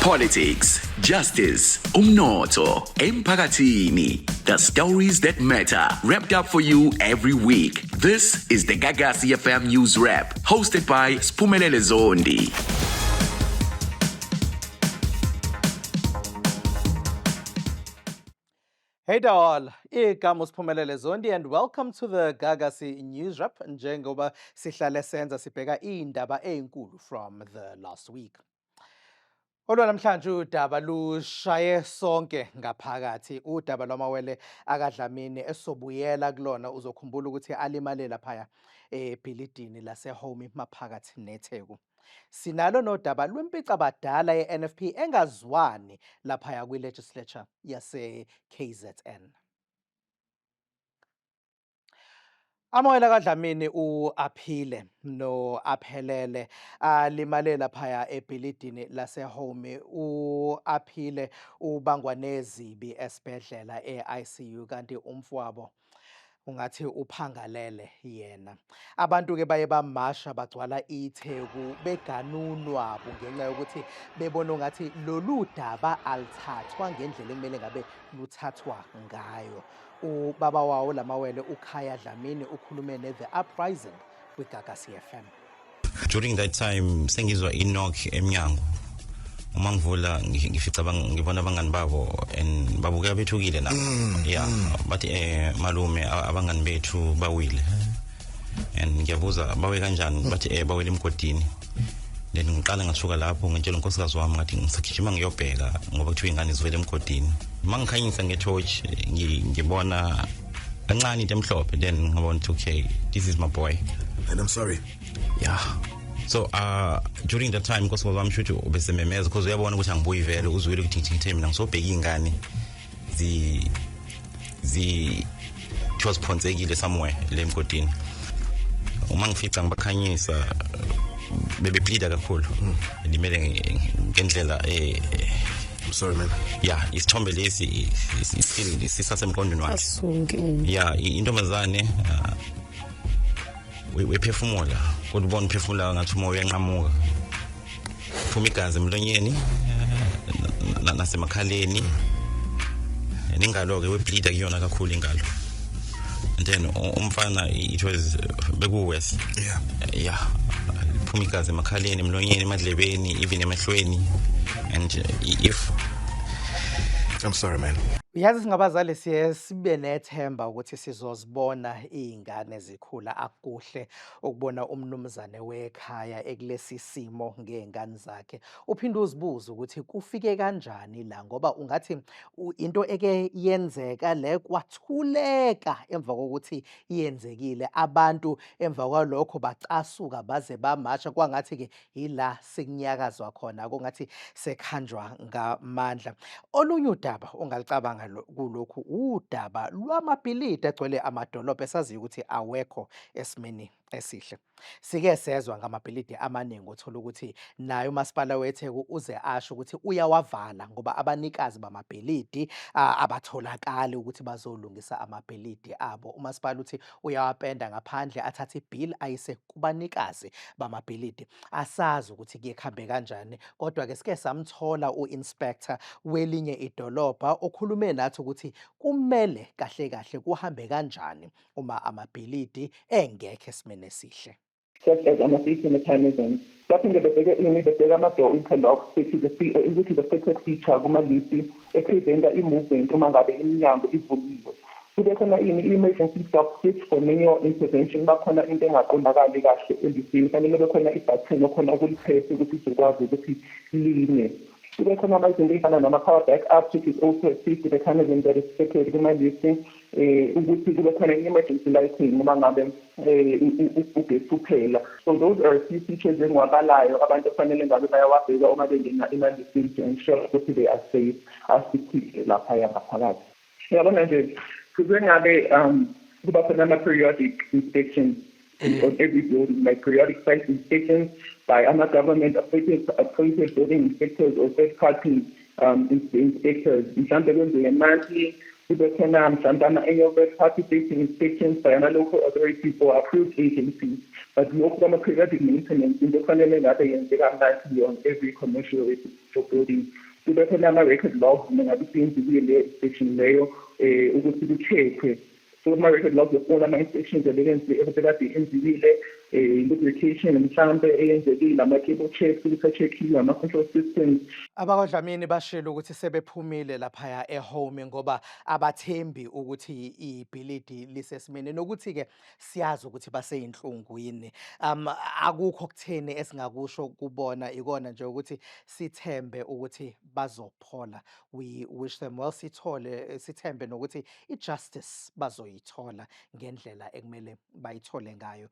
Politics, justice, umnotho, emphakathini. The stories that matter, wrapped up for you every week. This is the Gagasi FM News Wrap, hosted by Spumelele Zondi. Hey all, igama uSiphumelele Zondi and welcome to the Gagasi News Wrap njengoba sihlale senza sibheka iy'ndaba ey'nkulu from the last week. Olwanamhlanje udaba lushaye sonke ngaphakathi, udaba lwamawele akaDlamini esobuyela kulona. Uzokhumbula ukuthi alimale laphaya ebhilidini laseHome maphakathi neTheku. Sinalo nodaba lwempicabadala ye-NFP engazwani laphaya kwi-legislature yase-KZN. Amawele kaDlamini u-Aphile no-Aphelele alimale laphaya ebhilidini laseHome. U-Aphile ubangwa nezibi esibhedlela e-ICU kanti umfowabo ungathi uphangalele yena. Abantu-ke baye bamasha bagcwala iTheku beganunwabu ngenxa yokuthi bebona ungathi lolu daba aluthathwa ngendlela ekumele ngabe luthathwa ngayo. Ubaba wawo lamawele uKhaya Dlamini ukhulume ne-The Uprising kwiGagasi FM. During that time sengizwa i-knock emnyango. Uma ngivula ngifica ngibona abangani babo and babukeka bethukile nabo. Yeah, bathi malume, abangani bethu bawile. And ngiyabuza, bawe kanjani? Bathi bawele emgodini. Then ngiqala ngasuka lapho ngitshela unkosikazi wami, ngathi ngisagijima ngiyobheka ngoba kuthiwa ingane zivele emgodini. Uma ngikhanyisa nge-torch ngibona kancane into emhlophe, then ngabona ukuthi okay, this is my boy. And I'm sorry. Yeah, so during that time unkosikazi wami shuthi ubesememeza because uyabona ukuthi angibuyi vele, uzwile ukuthi ngithe mina ngisobheka iy'ngane zi kuthiwa ziphonsekile somewhere le emgodini. Uma ngifica ngibakhanyisa, bebebleeda kakhulu, limele ngendlela I'm sorry, man. Yeah, isithombe lesi still sisasemqondweni wakhe. Asonke. Yeah, intombazane wephefumula kodwa ubona uphefumula ngathi umoya uyanqamuka, phuma igazi emlonyeni nasemakhaleni, nengalo-ke webleeda kuyona kakhulu ingalo. And then umfana, it was beku-worse. Yeah, phuma igazi emakhaleni, emlonyeni, emadlebeni, even emehlweni, and if I'm sorry, man. Yazi, singabazali siye sibe nethemba ukuthi sizozibona iy'ngane zikhula. Akukuhle ukubona umnumzane wekhaya ekulesi simo ngey'ngane zakhe. Uphinde uzibuze ukuthi kufike kanjani la, ngoba ungathi into eke yenzeka le kwathuleka emva kokuthi yenzekile. Abantu emva kwalokho bacasuka baze bamasha, kwangathi-ke ila sekunyakazwa khona, kungathi sekhanjwa ngamandla. Olunye udaba ongalicabanga kulokhu udaba lwamabhilidi agcwele amadolobha esaziyo ukuthi awekho esimeni esihle. Sike sezwa ngamabhilidi amaningi, uthola ukuthi naye umasipala weTheku uze asho ukuthi uyawavala ngoba abanikazi bamabhilidi abatholakali ukuthi bazolungisa amabhilidi abo. Umasipala uthi uyawapenda ngaphandle, athathe ibill ayise kubanikazi bamabhilidi. Asazi ukuthi kuye kuhambe kanjani, kodwa-ke sike samthola u-inspector welinye idolobha okhulume nathi ukuthi kumele kahle kahle kuhambe kanjani uma amabhilidi engekho esimeni esihle. Such as ama-safety mechanisms. Baphinde bebheke ini? Bebheke ama-door interlocks, which is ukuthi the fitted feature kuma-lift epreventa i-movement uma ngabe iminyango ivuliwe. Kube khona ini? I-emergency stop switch for manual intervention. Bakhona into engaqondakali kahle elifini, fanele kube khona i-button okhona ukulipress ukuthi izokwazi ukuthi lime. Kube khona izinto ey'fana nama-power back up, which is also a safety mechanism that is fitted kuma-lift, ukuthi kube khona i-emergency lighting uma ngabe ugesi uphela. So those are a few features engiwabalayo abantu okufanele ngabe bayawabheka uma bengena ema-liftini to ensure ukuthi they are safe, asiphile laphaya ngaphakathi. Uyabona nje, kuze ngabe kuba khona ama-periodic inspections on every building, like periodic site inspections by ama-government appointed building inspectors or third party inspectors. Mhlambe kwenziwe monthly. Kube khona mhlawumbe ama-annual third party safety inspections by ama-local authorities or approved agencies, but lokhu kwama-periodic maintenance into kufanele ngabe yenzeka monthly on every commercial residential building. Kube khona ama-record logs uma ngabe isiyenzekile leyo inspection leyo, ukuthi ku-check-we. So ama-record logs of all ama-inspections ebekade enziwile, lubrication mhlampe eyenzekile, ama-cable checks ukuthi a-check-iwe, ama-control systems. AbakwaDlamini bashilo ukuthi sebephumile laphaya ehome ngoba abathembi ukuthi ibhilidi lisesimeni nokuthi-ke siyazi ukuthi baseyinhlungwini. Akukho kutheni esingakusho kubona, ikona nje ukuthi sithembe ukuthi bazophola. We wish them well, sithole sithembe nokuthi i-justice bazoyithola ngendlela ekumele bayithole ngayo.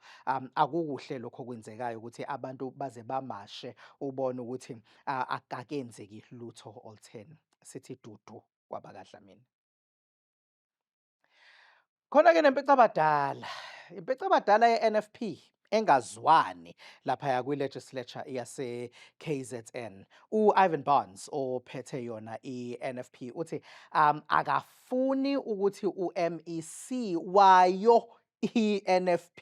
Akukuhle lokho okwenzekayo ukuthi abantu baze bamashe ubone ukuthi akakenzeki lutho olutheni. Sithi dudu kwabakaDlamini. Khona-ke nempicabadala, impicabadala ye-NFP engazwani laphaya kwi-legislature yase-KZN. U-Ivan Barnes ophethe yona i-NFP uthi akafuni ukuthi u-MEC wayo i-NFP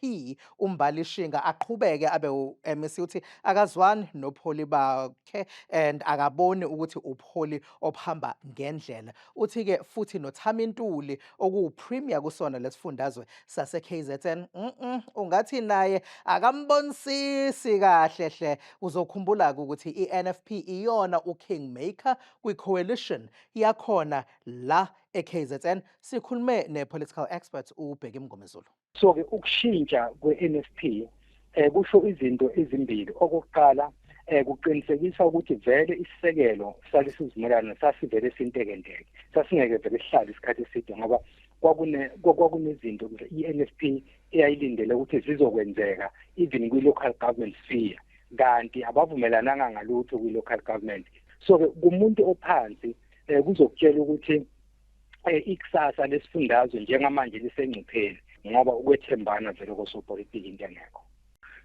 uMbali Shinga aqhubeke abe u-MEC. Uthi akazwani nobuholi bakhe and akaboni ukuthi ubuholi obuhamba ngendlela. Uthi-ke futhi noThami Ntuli okuwu-premier kusona lesifundazwe sase-KZN ungathi naye akambonisisi kahle hle. Uzokhumbula-ke ukuthi i-NFP iyona u-kingmaker kwi-coalition yakhona la e-KZN. Sikhulume ne-political expert uBheki Mngomezulu. So-ke ukushintsha kwe-NFP kusho izinto ezimbili. Okokuqala, kuqinisekisa ukuthi vele isisekelo salesi sivumelwano sasivele sintekenteke, sasingeke vele sihlale isikhathi eside ngoba kwakunezinto i-NFP eyayilindele ukuthi zizokwenzeka even kwi-local government sphere, kanti abavumelananga ngalutho kwi-local government. So-ke kumuntu ophansi kuzokutshela ukuthi ikusasa lesifundazwe njengamanje lisengcupheni ngoba ukwethembana vele kosopolitiki into engekho.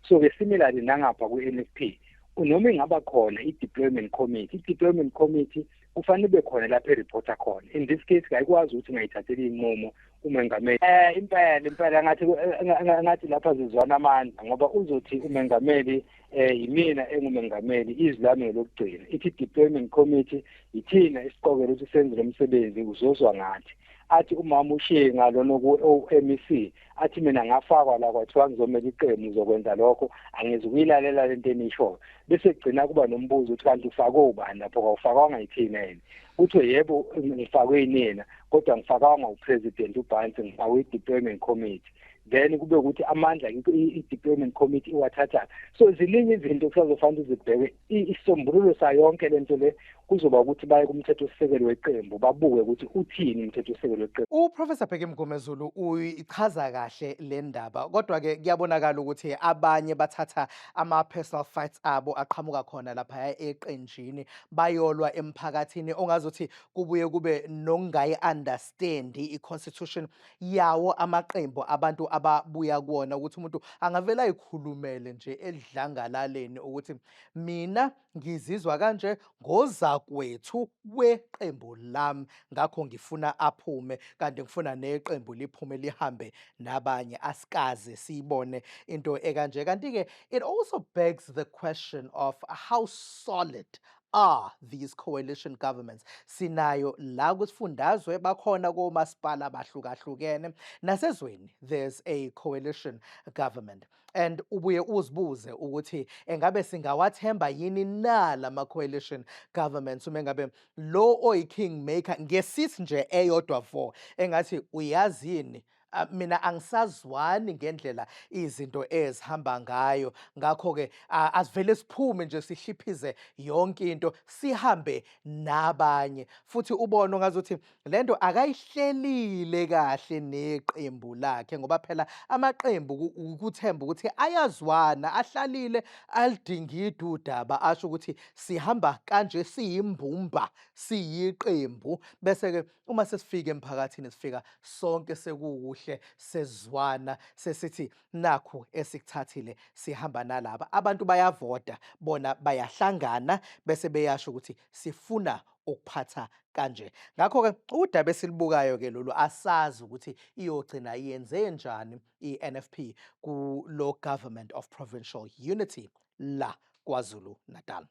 So-ke similarly nangapha kwi-NFP, noma ingaba khona i-deployment committee, i-deployment committee kufanele ibe khona lapho e-reporta khona. In this case kayikwazi ukuthi ingayithatheli iy'nqumo umengameli. Impela impela ngathi lapha zizwana amandla ngoba uzothi umengameli, yimina engumengameli, izwi lami ngelokugcina. Ithi deployment committee ithina isiqokele ukuthi senze lo msebenzi, uzozwa ngathi. Athi umama uShinga lona ku-MEC, athi mina ngafakwa la kwathiwa ngizomela iqembu, ngizokwenza lokho, angizukuyilalela lento eniyishoyo. Bese kugcina kuba nombuzo ukuthi kanti ufakwe ubani lapho, kawufakwanga yithina yini? Kuthiwe yebo, ngifakwe yinina, kodwa ngifakwanga u-president uBarnes, ngifakwe i-deployment committee. Then kube ukuthi amandla i-deployment committee iwathatha. So ziningi izinto kusazofanele uzibheke. Isisombululo sayo yonke lento le kuzoba ukuthi baye kumthethosisekelo weqembu, babuke ukuthi uthini umthethosisekelo weqembu. UProfessor Bheki Mngomezulu uyichaza kahle le ndaba, kodwa-ke kuyabonakala ukuthi abanye bathatha ama-personal fights abo aqhamuka khona laphaya eqenjini bayolwa emphakathini, ongazuthi kubuye kube nokungayi-understandi i-constitution yawo amaqembu abantu ababuya kuwona, ukuthi umuntu angavele ayikhulumele nje edlangalaleni ukuthi mina ngizizwa kanje ngozakwethu weqembu lami, ngakho ngifuna aphume, kanti ngifuna neqembu liphume lihambe nabanye. Asikaze siyibone into ekanje. Kanti-ke it also begs the question of how solid are these coalition governments. Sinayo la kusifundazwe, bakhona komasipala abahlukahlukene, nasezweni there's a coalition government, and ubuye uzibuze ukuthi engabe singawathemba yini na lama coalition governments uma engabe lo oyi-kingmaker ngesithi nje eyodwa vo engathi uyazini, mina angisazwani ngendlela izinto ezihamba ngayo, ngakho-ke asivele siphume nje sihliphize yonke into sihambe nabanye. Futhi ubone ngazuthi lento akayihlelile kahle neqembu lakhe, ngoba phela amaqembu ukuthemba ukuthi ayazwana, ahlalile alidingida udaba, asho ukuthi sihamba kanje siyimbumba siyiqembu, bese-ke uma sesifika emphakathini sifika sonke sekukuhle, sezwana, sesithi nakhu esikuthathile, sihamba nalaba abantu. Bayavota bona, bayahlangana bese beyasho ukuthi sifuna ukuphatha kanje. Ngakho-ke udaba esilibukayo-ke lolu asazi ukuthi iyogcina yenze njani i-NFP kulo Government of Provincial Unity la KwaZulu Natal.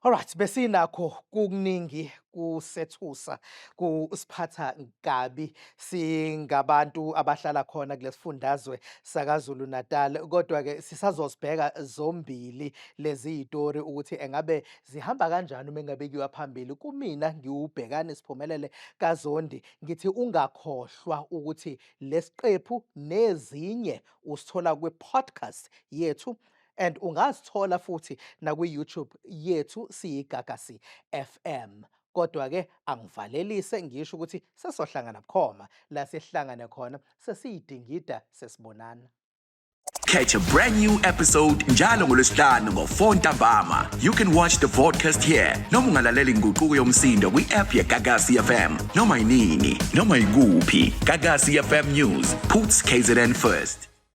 Alright, besinakho kukuningi kusethusa kusiphatha kabi singabantu abahlala khona kulesifundazwe sakaZulu Natal, kodwa ke sisazosibheka zombili lezi zitori ukuthi engabe zihamba kanjani uma engabe kuyiwa phambili. Kumina ngiwubhekani Siphumelele kaZondi, ngithi ungakhohlwa ukuthi lesiqephu nezinye usithola kwi-podcast yethu and ungazithola futhi nakwi-YouTube yethu siyiGagasi FM. Kodwa-ke angivalelise ngisho ukuthi sesohlangana bukhoma la sihlangane khona sesiyidingida sesibonana. Catch a brand new episode njalo ngolwesihlanu ngo-4 ntambama. You can watch the vodcast here noma ungalalela inguquko yomsindo kwi-app yeGagasi FM noma yinini noma yikuphi. Gagasi FM News puts KZN first.